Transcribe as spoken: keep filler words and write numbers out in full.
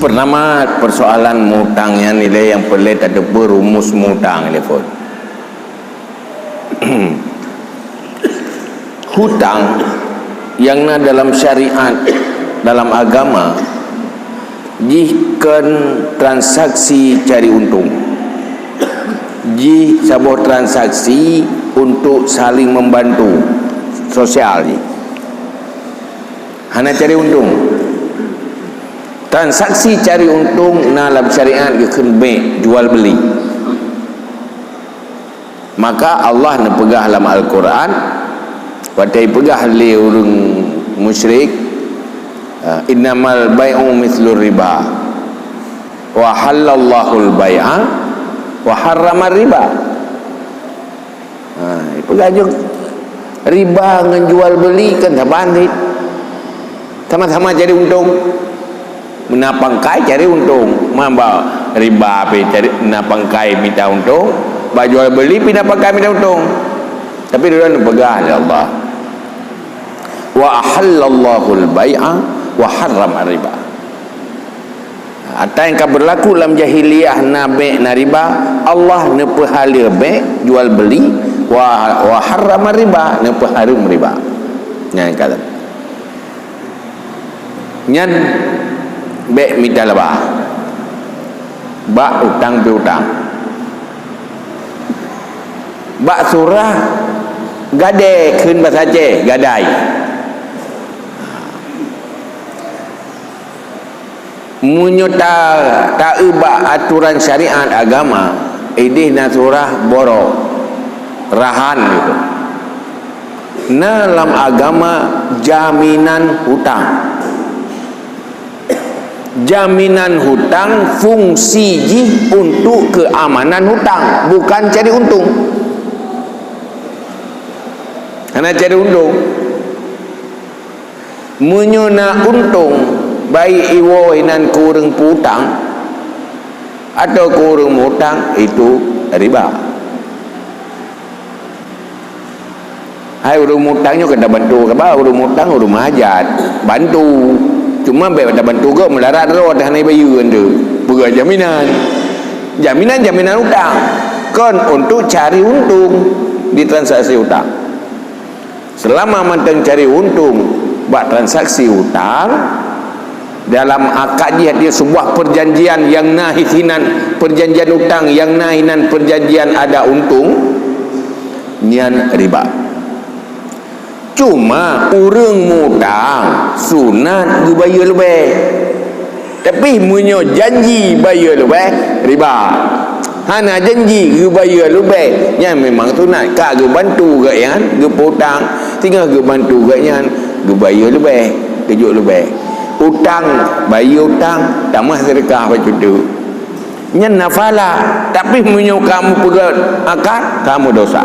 Pertama, persoalan mutang nyan nilai nyang peureulée tateupeue rumus mutang nilai phon. Hutang nyang na dalam syariat, dalam agama, jih kon transaksi cari untông. Jih saboh transaksi untuk saling membantu, sosial jih. Hana cari untông. Transaksi cari untông na lam syariat geukheun bék, jual beli. Maka Allah neupeugah lam Al-Quran, watée peugah lé ureuëng musyrik, "Innamal bai'u mitslur riba, wa halallahul bai'a wa harramar riba." Ha, peugah jeuet riba ngon jual beli kan saban cit. Sama-sama cari untông. Meuna pangkai cari untông. Mamba riba pi cari, meuna pangkai mita untông, bak jual beli pi na pangkai mita untông. Tapi dulu peugah lé Allah, "Wa ahallallahul bai'a wa harramar riba." Ata nyang ka beurlaku lam jahiliyah na bék na riba, Allah neupeuhaleue bék, jual beli, wa, wa harrama riba, neupeuhareuem riba. Nyan ka. Nyan bék mita laba. Bak utang piutang. Bak surah gadée kheun basa Aceh, gadai. Meunyoe ta, ta-eu bak atoran syariat agama, ideh na surah borok, rahan gitu. Na lam agama jaminan hutang. Jaminan hutang fungsi jih untuk keamanan hutang, bukan cari untông. Hana cari untông. Meunyoe na untông, baik iwoe nyan keu ureuëng piutang atawa keu ureuëng mutang, itu riba. Hai ureuëng mutang nyoe ka tabantu, kaba ureuëng mutang ureuëng meuhajat, bantu. Cuma bék tabantu geuh meularat droe teuh hana ibayeue nyan teuh. Peugah jaminan. Jaminan, jaminan utang. Kon untuk cari untông di transaksi utang. Seulama mantong cari untông bak transaksi utang, dalam akad jih, artinya sebuah perjanjian nyang na hinan perjanjian utang, nyang na hinan perjanjian ada untông, nyan riba. Cuma ureuëng mutang sunat geubayeue leubeh. Tapi meunyoe janji bayeue leubeh, riba. Hana janji geubayeue leubeh, nyan memang sunat. Ka geubantu geuh nyan, geupiutang, singoh geubantu geuh nyan, geubayeue leubeh, geujok leubeh. Utang, bayeue utang, tamah seudeukah bacut teuk. Nyan nafala. Tapi meunyoe kamoe peugét akad, kamoe dosa.